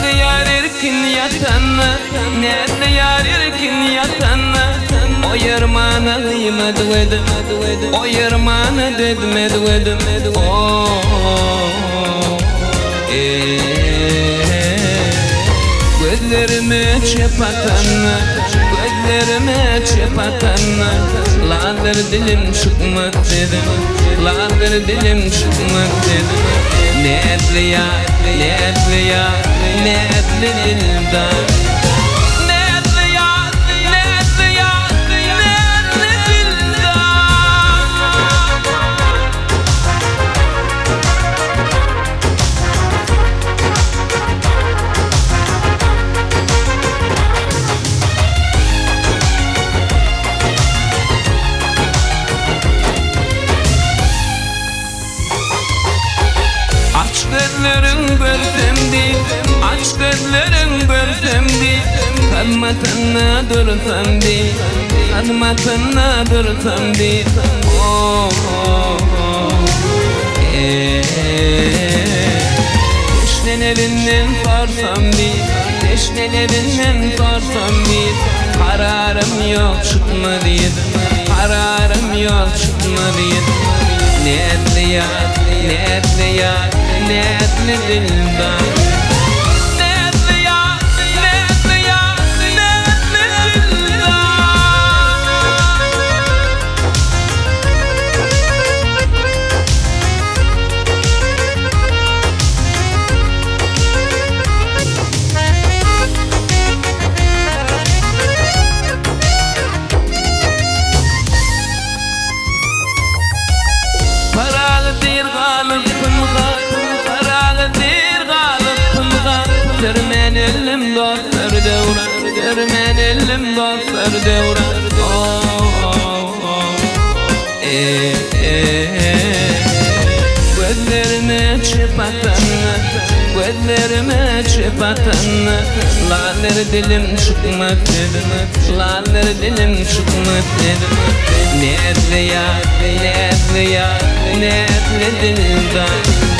Näzli ýar erkin ýatanda, Näzli ýar erkin ýatanda, Oýarmana gyýmaz gözüm, Oýarmana dözmez gözüm, O-o-o, e-e-e. Gözlerime çöp atanda, Gözlerime çöp atanda, Laldyr dilim çykmaz sözüm, Laldyr dilim çykmaz sözüm. Näzli ýar, näzli ýar, näzli dildar. Näzli ýar, näzli ýar, näzli dildar. Aç gözleriň görsem diýip, Aç gözleriň görsem diýip, Hyzmatynda dursam diýip, Hyzmatynda dursam diýip, Oh, eh. Teşne lebinden sorsam diýip, Teşne lebinden sorsam diýip, Kararym ýok çykma diýip, Kararym ýok çykma diýip. Näzli ýar, näzli ýar, näzli dilbar. Näzli ýar, näzli ýar, näzli dilbar. Pyragy diýr galyp pynha, Pyragy diýr galyp pynha, Sürmän elim dostlar döwran, Sürmän elim dostlar döwran, Gözlerime çöp atanda, Gözlerime çöp atanda, Laler dilim çykmaz sözüm, Laler dilim çykmaz sözüm. Näzli ýar, näzli ýar, näzli dildar.